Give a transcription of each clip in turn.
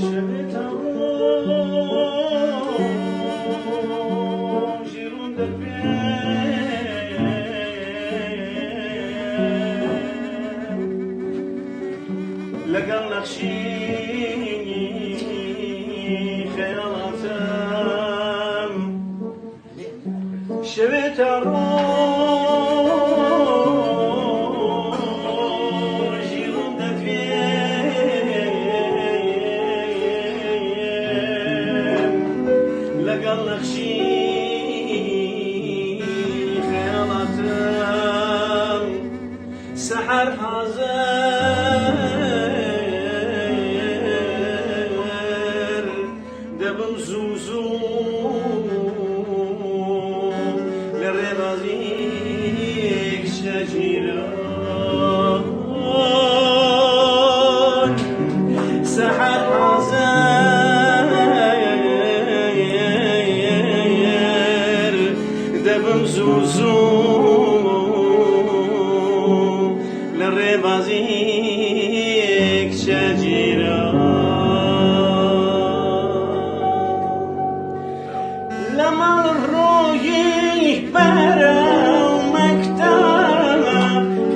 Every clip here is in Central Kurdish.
شەوێ تا ڕۆژی ڕوون دەبێ. لەگەڵ نەخشی خەیاڵاتم شەوێ تا ڕۆژی ڕوون دەدوێم لەگەڵ نەخشی خەیاڵاتم سەحەر حازر دەبم زوو زوو لە ڕێبازی کچە جیران سەحەر حازر دەبم زوو زوو لە ڕێبازی کچە جیران لە ماڵ ڕۆیی بەرەو مەکتەب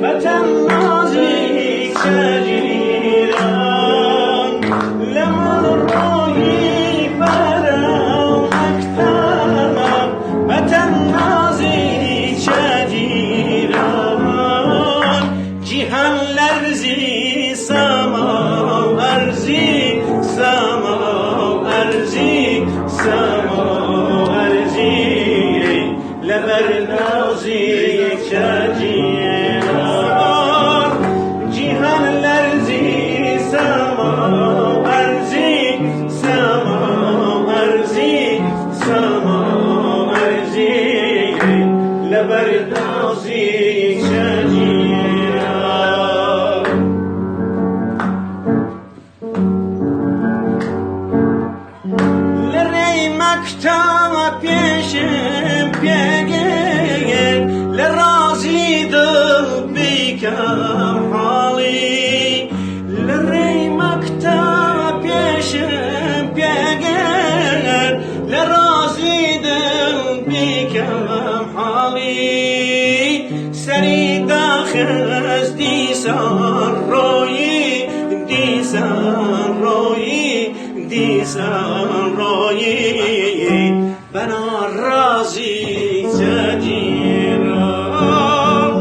بە تەنازی کچە جیران لە ماڵ ڕۆیی بەرەو مەکتەب بە تەنازی کچە جیران جیهان لەرزی ساما ئەرزی ساما ئەرزی ساما ئەرزی لەبەر نازی کچە جیران جیهان لەرزی ساما ئەرزی ساما ئەرزی ساما ئەرزی لەبەر نازی کچە جیران. لە ڕێی مەکتەوە پێشم پێگەیەن لە ڕازی دڵ بیکەم حاڵی لە ڕێی مەکتەوە پێشم پێگەیەن لە ڕازی دڵ بیکەم حاڵی سەری داخست دیسان ڕۆیی دیسان ڕۆیی دیسان ڕۆیی بەنا ڕازی کچە جیران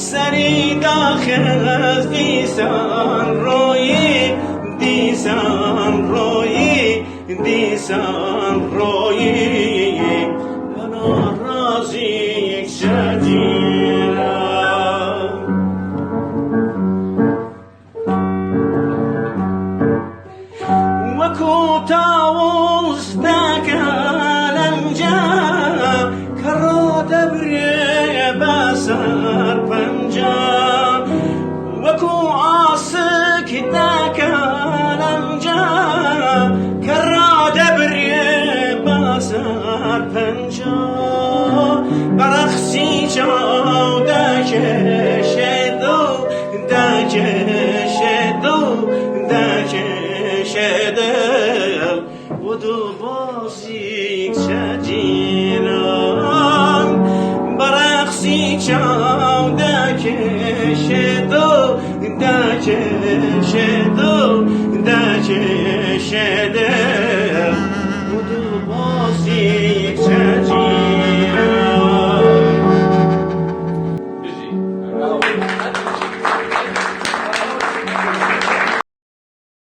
سەری داخست دیسان ڕۆیی دیسان ڕۆیی دیسان ڕۆیی بەنا ڕازی کچە جیران. وەکو تاوس داکە لەنجە کە ڕادەبرێ بەسەر پەنجە وەکو ئاسک داکە لەنجە کە ڕادەبرێ بەسەر پەنجە بەڕەخسی چاو دەکێشێ دڵ دەکێشێ دڵ دەکێشێ دڵ و دڵبازی کچە جیران بەڕەخسی چاو دەکێشێ دڵ دەکێشێ دڵ دەکێشێ دڵ.